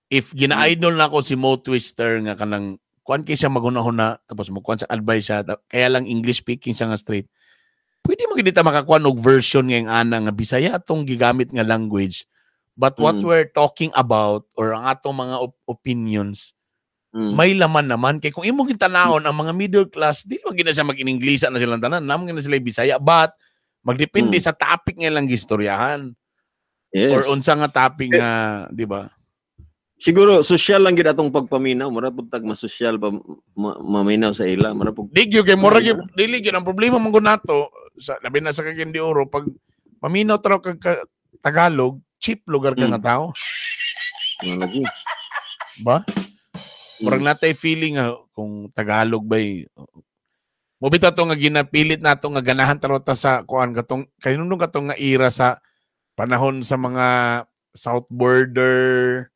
If gina-idol na ako si Mo Twister nga kanang kuan kay siya maghuna-huna tapos mo kuan sa advice siya kaya lang English speaking siya nga straight. Pwede mo gid ta makakuan og version ngayong ana nga Bisaya atong gigamit nga language. But what we're talking about or ang atong mga opinions May laman naman kay kung imong gitanawon ang mga middle class, di man gina siya mag-Inglesa na silang tanan, naman gina sila Bisaya, but magdepende sa topic nga ilang gistoryahan. Or unsa nga topic nga, di ba? Siguro social lang gid atong pagpaminaw, mura pud tag masosyal pa maminaw sa ila, mura pud Di gyud kay mura gyud dili gyud ang problema man gud nato sa labi na sa Cagayan de Oro, pag maminaw taro kag Tagalog, cheap lugar ka nga tao. Lagi. Ba? Murag natay feeling nga kung Tagalog bay mo bitaw to nga ginapilit nato nga ganahan taro ta sa kuan katong kahinumdum katong nga era sa panahon sa mga South Border,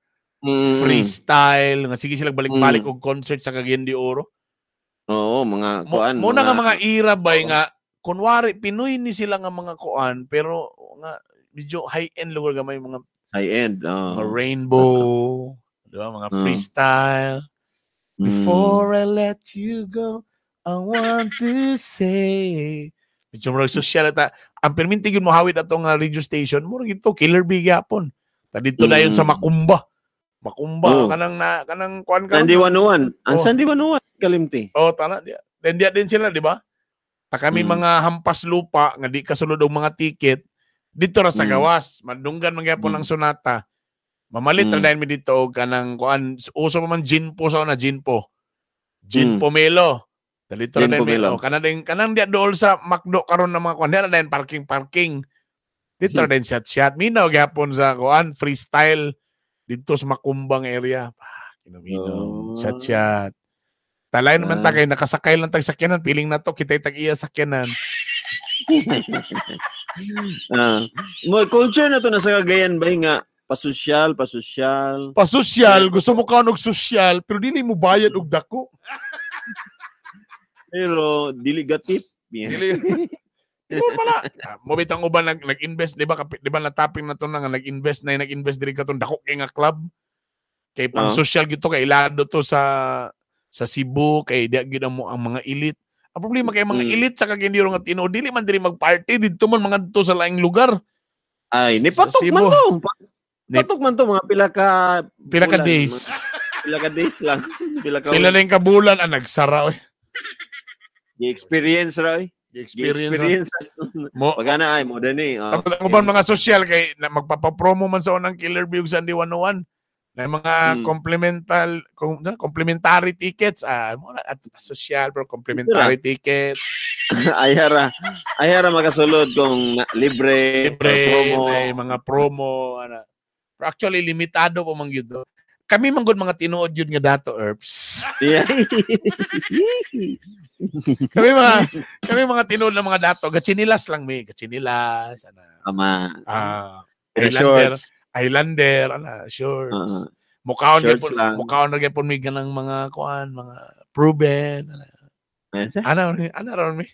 freestyle nga sige sila balik-balik og concert sa Cagayan de Oro. Oo, mga kuan. Muna nga mga era bay nga kunwari Pinoy ni sila nga mga kuan pero nga medyo high-end lugar gamay mga high-end, mga rainbow, di ba? Mga freestyle. Before I let you go, I want to say. Medyo murag social ta. Ang perminti gyud mo hawid atong radio station, murag ito Killer B gyapon. Ta dito dayon sa Makumba. Makumba kanang na kanang kuan ka. Sandy 101. Ang Sandy 101 kalimti. Oh, tana diya. Then diya din sila, di ba? Ta kami mga hampas lupa nga di kasulod og mga ticket dito ra sa gawas. Madunggan man gyapon ang Sonata. Mamalit ra dayon mi dito og kanang kuan, uso pa man Ginpo sa una, Ginpo. Gin Pomelo. Dito ra dayon mi. Oh, kanang kanang diya dool sa McDo karon ng mga kuan, diya ra dayon parking. Dito ra dayon shot-shot. Minaw gyapon sa kuan freestyle dito sa Makumbang area. Kinuminom. Chat-chat. Talay naman ta kay nakasakay lang tag sakyanan, piling na to kitay tag iya sakyanan. Mo culture na to na sa Cagayan bay nga pasosyal, pasosyal. Pasosyal, gusto mo ka og sosyal pero dili mo bayad og dako. Pero dili gatip. Dili. Mo pala. Mo bitang uban nag-invest, di ba? Di ba na-topping na to na nga nag-invest na nag-invest diri katong dako kay nga club. Kay pang social gito kay ilado to sa Cebu kay di gyud mo ang mga elite. Ang problema kay mga elite sa Cagayan de Oro nga tinuod dili man diri magparty didto man mga dito sa laing lugar. Ay, nipatok man to. Patok man to mga pila ka days. Pila ka days lang. Pila lang ka bulan ang nagsara oy. Gi-experience ra oy. Experience mo pagana ay mo dani. Tapos ang uban mga sosyal kay na, magpapapromo man sa unang Killer B ug Sandy 101 na mga complementary tickets mo at social pero complementary ticket. Ayara makasulod kung libre promo, ay, mga promo ana. Pero actually limitado pa man gyud. Kami man gud mga tinuod yun nga dato, Erbs. Yeah. Kami mga tinuod ng mga dato, gatsinilas lang mi, gatsinilas ana. Tama. Islander, Islander, ana, shorts. Mukaon gyud mukaon ra gyud mi ganang mga kuan, mga proven ana. Ana ron mi.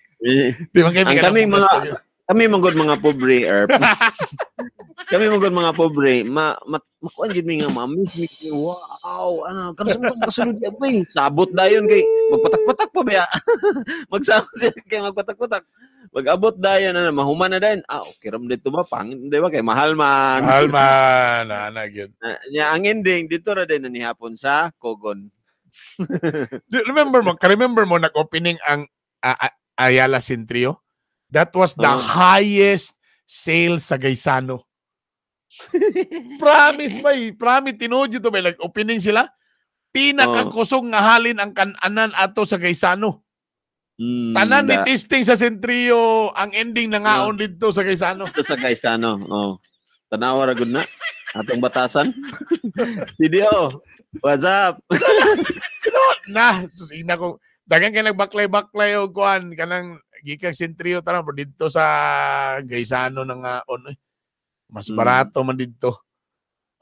Di man kay kami man gud mga pobre, Erp. Kami man gud mga pobre, makuan gid mi nga ma-miss mi. Wow, ano, kanus mo kasulod ya bay. Sabot dayon kay magpatak-patak pa ba. Magsabot kay magpatak-patak. Mag-abot dayon ana, mahuman na dayon. Ah, okay ram dito ba pangit di ba kay mahal man. Mahal man, ana gyud. Nya ang ending dito ra din ni hapon sa Kogon. Remember mo nag-opening ang Ayala Centrio? That was the highest sale sa Gaisano. Promise bay, promise tinuod yun to bay, like opening sila. Pinakakusog nga halin ang kananan ato sa Gaisano. Tanan ni testing sa Centrio, ang ending na ngaon dito sa Gaisano. Dito sa Gaisano, oh. Tanawa ra gud na atong batasan. CDO, what's up? Na, susina ko. Dagan kay nagbaklay-baklay og kuan kanang gikan Centrio tanan pero dito sa Gaisano na ngaon eh. Mas barato man dito.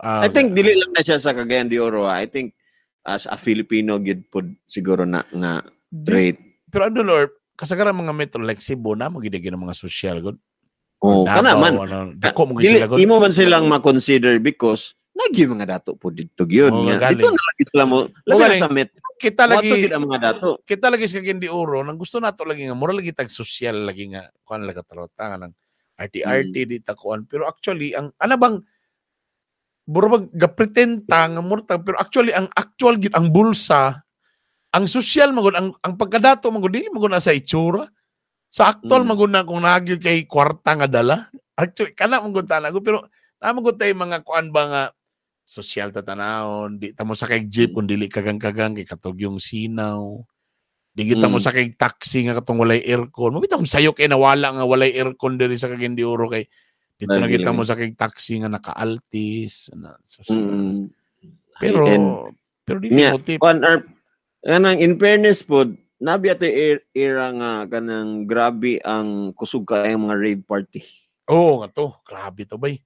I think dili lang na siya sa Cagayan de Oro. I think as a Filipino gid pod siguro na nga rate. Pero ano Lord, kasagaran mga metro like Cebu na mo gid ang mga social good. Oh, kana man. Dako mo gid sila good. Imo man silang ma-consider because nagi mga dato po dito gyud. Oh, dito na lagi sila mo. Labi sa metro. Kita lagi gid ang mga dato. Kita lagi sa Cagayan de Oro nang gusto nato lagi nga mura lagi tag social lagi nga kuan lagi tarota nga nang RT di ta kuan. Pero actually ang ana bang Murag ga-pretend ta nga murtag, pero actually ang actual gid ang bulsa, ang social magud, ang pagkadato magud dili magud na sa itsura. Sa actual magud na kung nagyud kay kwarta nga dala. Actually kana magud tanaw pero na magud tay mga kuan ba nga social ta tanawon, di ta mo sakay jeep kung dili kagang-kagang kay katog yung sinaw. Di kita mo sakay taxi nga katong walay aircon. Mabitong sayo kay nawala nga walay aircon diri sa Cagayan de Oro kay dito na kita mo sakay taxi nga naka-altis. Pero pero di mo tip. Kanang in fairness pod, nabi ato era nga kanang grabe ang kusog kay mga rave party. Oo nga to, grabe to bay.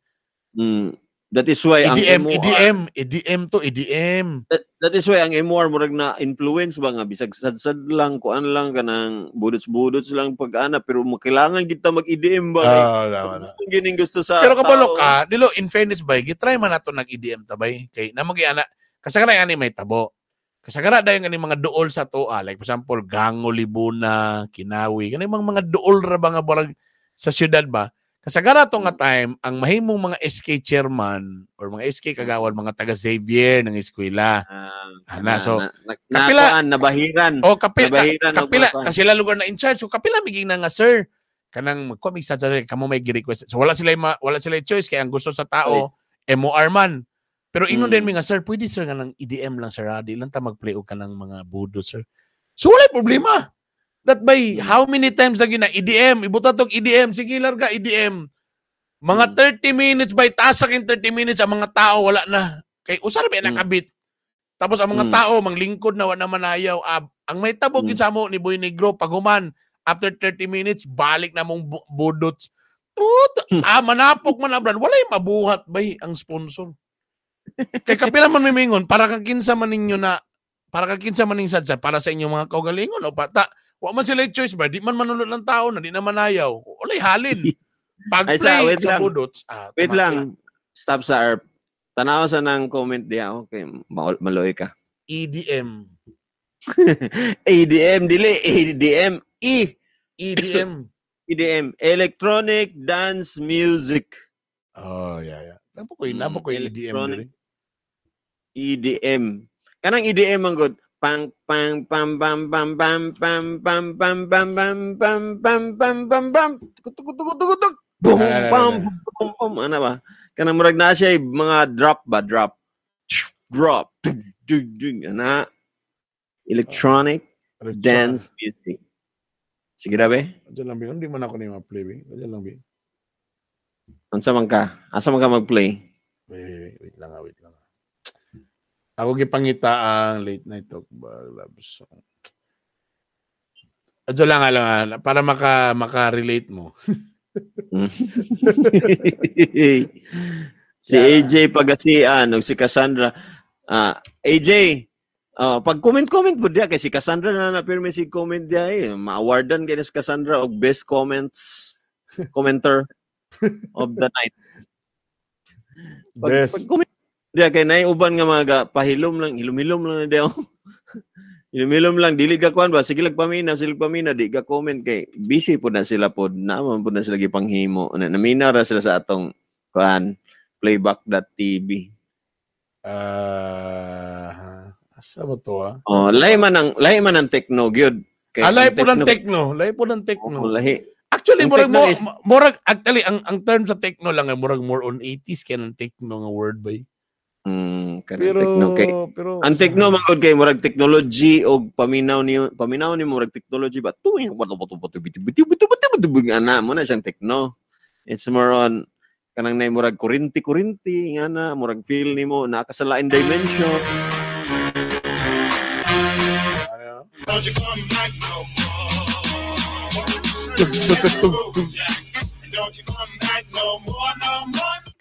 That is why EDM, ang MOR, EDM to EDM. That is why ang MOR murag na influence ba nga bisag sad-sad lang kuan lang kanang budots-budots lang pag-ana pero makailangan kita mag-EDM ba. Tama na. Gining gusto sa pero kabalo ka, dilo in fairness bay, gitry man nato nag-EDM ta bay kay namo gi ana kasagaran ani may tabo. Kasagara dayon ani mga duol sa toa, like for example Gango Libuna, Kinawi, kani mga duol ra ba nga barag sa syudad ba? Kasagara to nga time, ang mahimong mga SK chairman or mga SK kagawad, mga taga Xavier ng eskwela. Ana, so, kapila, nabahiran. Oh, kapila, kapila, kasi sila lugar na in charge. So, kapila, miging na nga, sir, kanang, magkumig sa kamo may gi-request. So, wala sila choice, kaya ang gusto sa tao, MOR man. Pero ingnon din mi nga, sir, pwede sir nga ng EDM lang, sir, di lang ta mag-play og kanang mga budo, sir. So, wala problema. That by how many times lagi na EDM, ibuta tog EDM, sige larga EDM. Mga 30 minutes by tasak in 30 minutes ang mga tao wala na. Kay usa ra ba nakabit. Tapos ang mga tao manglingkod na wala manayaw. Ang may tabog gid sa amo ni Boy Negro paghuman after 30 minutes balik na mong budots. Manapok man abran, walay mabuhat bay ang sponsor. Kay kapila man mimingon para kang kinsa man ninyo na para kang kinsa man ning sadsa para sa inyong mga kaugalingon o pata. Wa man sila choice ba? Di man manulot ng tao na di na manayaw. Walay halin. Pag-play sa budots. Wait lang. Stop sa ARP. Tanaw sa nang comment diya. Okay. Maloy ka. EDM. EDM. Dili. EDM. E. EDM. EDM. Electronic Dance Music. Oh, yeah. Napo ko EDM. EDM. Kanang EDM ang good. Pang pang pam pam pam pam pam pam pam pam pam pam pam pam pam pam tuk tuk tuk tuk tuk boom pam boom boom ano ba kanang murag na siya mga drop ba drop drop ana electronic dance music. Sige ra be. Diyan lang be, hindi man ako ni ma-play be. Diyan lang be. Unsa man ka? Asa man ka mag-play? Wait lang. Ako gipangita ang late night talk ba love song. Adyo lang para maka-relate mo. Si AJ Pagasian ug si Cassandra. AJ, pag comment po diya kay si Cassandra na napirmi si comment diya eh. Ma-awardan kay si Cassandra og best comments commenter of the night. Pag comment diya kay nay uban nga mga pahilom lang, hilom-hilom lang na diya. Hilom-hilom lang dili ka kuan ba, sige lang pamina, di ka comment kay busy pud na sila pod, naman pud na sila gipanghimo. Namina ra sila sa atong kuan playback.tv. Asa ba to ah? Oh, lahi man ang techno gyud. Kay lahi po ng techno, lahi po ng techno. Oh, lahi. Actually, murag actually ang term sa techno lang ay murag more on 80s kay ng techno nga word bay. Pero, techno kay pero ang techno man gud kay murag technology og paminaw ni murag technology ba tuwing ana mo na siyang techno. It's more on kanang nay murag kurinti ngana murag feel nimo naa ka sa lain dimension.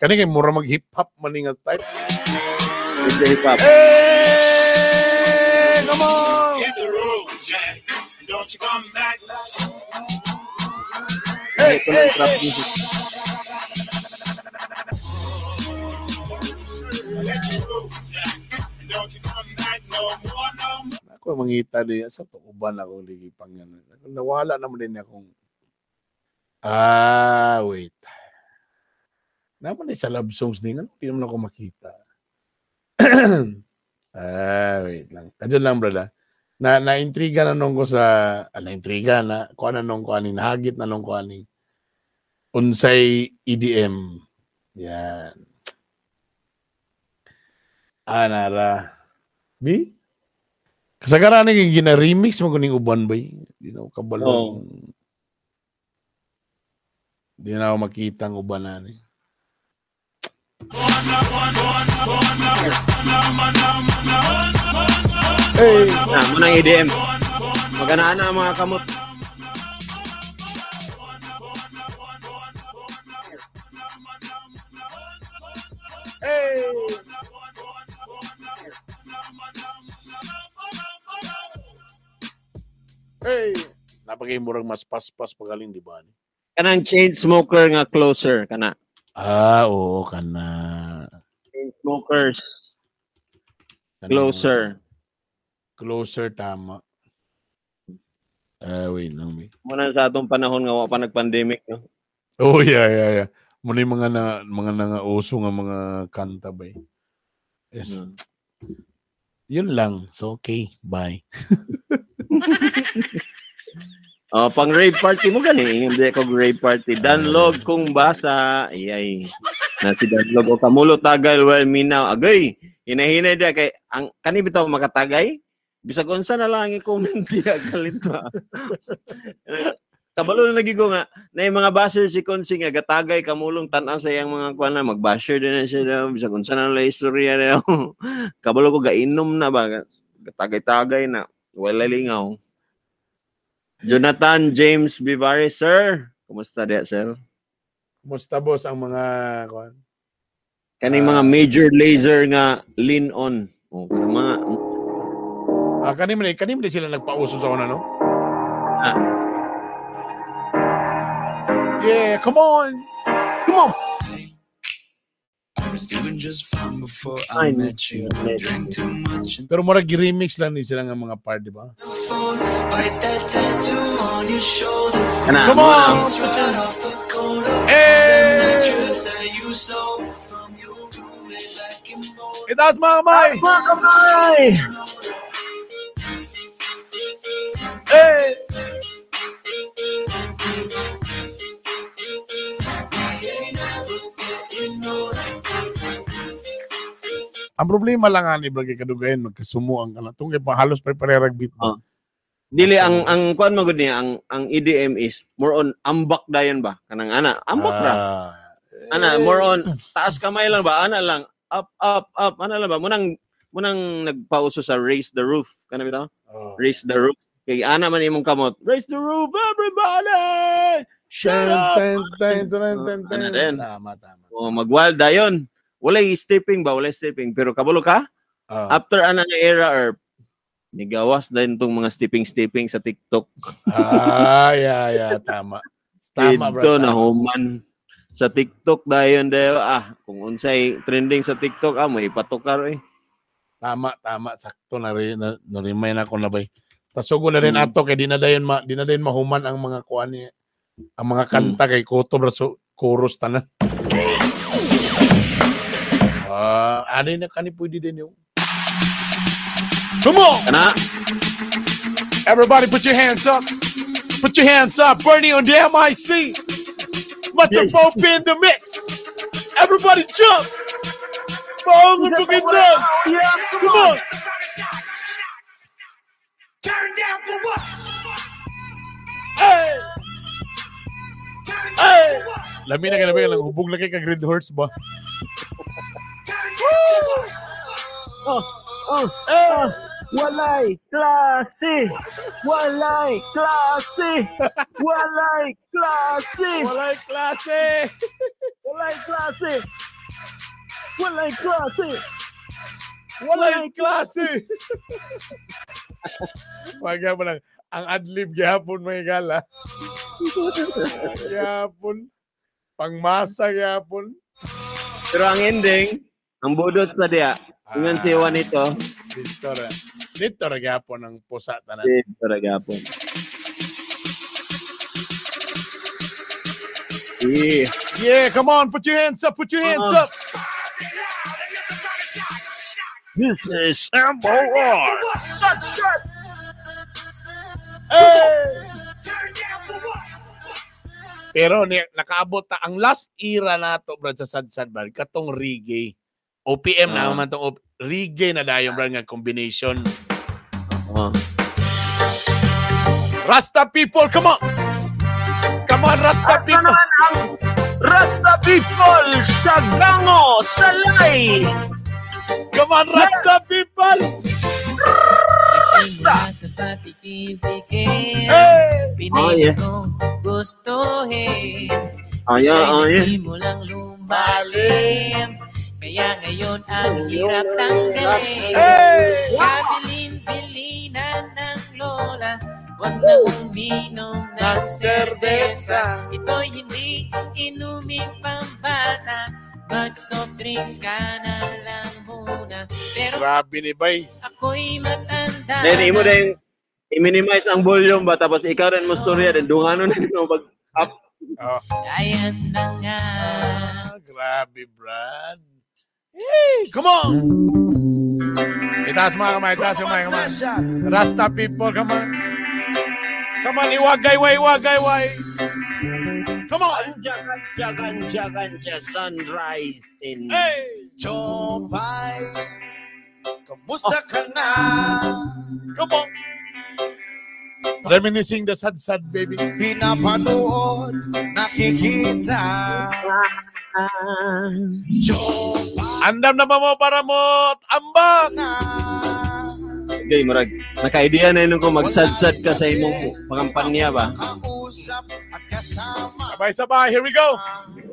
Kani kay mura mag hip hop man nga type. Hip hop. Hey, come on. Hit the road, Jack. Don't you come back. Hey, hey, hey. Ako mangita diya sa tuuban ako ligi pang yan. Nawala naman din akong wait. Naman sa love songs ni nga, di naman ako makita. Ah, wait lang. Kadyo lang, brother. Na naintriga na nung ko sa naintriga na kuan na nung ko ani nahagit na nung ko ani unsay EDM. Yan. Ah, nara. B? Kasagaran ni gina-remix mo kuning uban bay. Di na ako kabalo. Oh. Di na ako makita ang uban ani. Hey, Na, mo nang EDM. Maganaan na ang mga kamot. Hey. Hey, napagay murag mas paspas pagaling di ba ni? Kanang chain smoker nga closer kana. Ah, oo kana. Chain smokers Kana- closer. Closer tama. Ah, wait lang wait. Muna sa atong panahon nga wa pa nag-pandemic no. Oh, yeah. Muna yung mga na mga nangauso nga mga kanta ba eh. Yes. Yun lang. So, okay. Bye. Oh, pang rave party mo gani, hindi ko rave party. Danlog kung basa, ay na si Danlog o kamulo tagal well minaw. Agay, hinahinay dia kay ang kani bitaw makatagay. Bisag unsa na lang ang i-comment diya kalit ba. Kabalo na lagi ko nga na yung mga basher si Konsi nga gatagay kamulong tan-aw sa iyang mga kuan na magbasher din na siya daw bisag unsa na lang istorya na. Kabalo ko gainom na ba gatagay-tagay na wala lingaw. Jonathan James Vivares, sir. Kumusta diya, sir? Kumusta, boss, ang mga kuan? Kaning mga major laser nga lean on. O, kanang mga Ah, kanim sila nagpauso sa una, no? Ah. Yeah, come on. Come on. I was doing just fine before I Ay, met you. I drank too much and Pero murag remix lang ni sila nga mga part, di ba? the phone. Bite that tattoo on your shoulder. Kana, Come on. It's right off the corner. Hey! Mattress that you stole from your roommate back in Boulder. Itaas mga kamay! Mga kamay! Hey! Ang problema lang ani bro kay kadugayan magkasumo ang kana tungkol pa halos pare-parehag beat ba. Oh. Dili ang kuan magud niya ang EDM is more on ambak dayon ba kanang ana ambak ra Ah. ana more on taas kamay lang ba ana lang up up up ana lang ba munang nagpauso sa raise the roof kana bitaw Oh. raise the roof kay ana man imong kamot raise the roof everybody shut up Ten, ten, ten, ten, ten, Ana ten. din. Tama, tama. Oh, magwild dayon walay stepping ba walay stepping pero kabalo ka Ah. after ana nga era or nigawas din tong mga stepping stepping sa TikTok. Ah, yeah, tama. Tama, bro. Dito na Tama. human sa TikTok dayon dayo ah kung unsay trending sa TikTok ah may ipatukar eh. Tama, tama. Sakto na rin na, na-remind ako na bay. Tasugo na rin ato kay di na dayon mahuman ang mga kuan ni ang mga kanta kay kutob ra so chorus tanan. Ah, ani na kani pwede din yun. Come on! Kana Everybody put your hands up. Put your hands up. Bernie on the MIC. Master Pope in the mix. Everybody jump. Bong and boogie down. Come on. Turn down for what? Hey. Turn Hey. down for what? Lami na kanabi lang hubog lagi ka Green Horse ba? Turn down for what? Hey. Walay klase! Walay klase! Walay klase! Walay klase. Walay klase! Walay klase! Walay klase. Wag mo lang. Ang adlib gihapon may gala. Gihapon. Pangmasa gihapon. pero ang ending ang budot sa diya ingon si Juanito Dito ra. Dito ra gihapon ang pusa tanan. dito ra gapon. Yeah. Yeah, come on, put your hands up, put your hands up. This is M.O.R. Hey! Pero ni, nakaabot ta ang last era nato, brad, sa sad-sad, brad, katong reggae. OPM na man tong reggae na dayon, brad, nga combination. Rasta people, come on! Come on, Rasta Asa people! naman ang Rasta people sa Gango, Salay! Come on, Rasta people! Rasta! Nagsimula sa patikim-tikim. Hey! Pinilit Oh, yeah. kong gustuhin. Oh, yeah, Siya'y oh, yeah. nagsimulang lumalim. Kaya ngayon ang hirap tanggalin. Hey! Kabilin-bilinan ng lola. Huwag na uminom ng serbesa. Ito'y hindi inuming pambata. Mag-soft drinks ka na lang muna. Pero Grabe ni Bay. ako'y matanda Then imo na. din i-minimize ang volume ba, tapos ikaw rin mo storya then dungano na nimo pag up. Oh. Ayan na nga. Ah, grabe, Brad. Hey, come on! Itaas mga kamay, itaas yung mga kamay. Rasta people, come on. Come on, iwagay, way, iwagay, way. Come on! Ganja, ganja, ganja, ganja, sunrise in. Hey! Chopay, kamusta ka na? Come on! Reminiscing the sad, sad baby. Pinapanood, nakikita. Chopay Andam na ba mo para mo ambak? na. Okay, murag naka-idea na yun kung magsadsad ka sa imong pangampanya ba. Kausap at kasama. Sabay-sabay, here we go!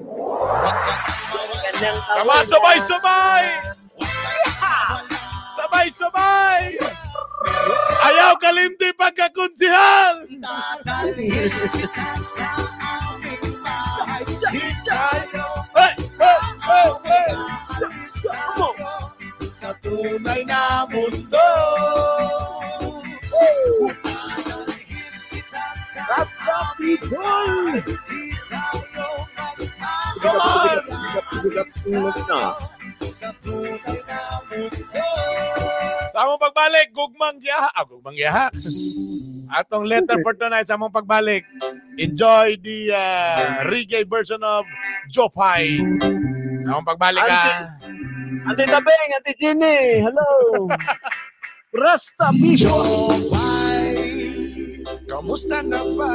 Huwag ka nang mawala. Come on, sabay-sabay! Sabay-sabay! Ayaw kalimti pagkakonsihal! Dadalhin kita sa aming bahay. Di tayo Hey! Hey! Hey! Hey! aalis tayo sa tunay na mundo. Dadalhin kita sa aming bahay. Di tayo Come on! mag-aalis tayo sa tunay na mundo. Sa among pagbalik, gugmang giyaha. Ah, gugmang giyaha. Atong letter for tonight sa among pagbalik. Enjoy the reggae version of Jopay. Sa among pagbalik, ah. Ate Tabeng, Ate Jenny, hello. Rasta people! Jopay, kamusta na ba?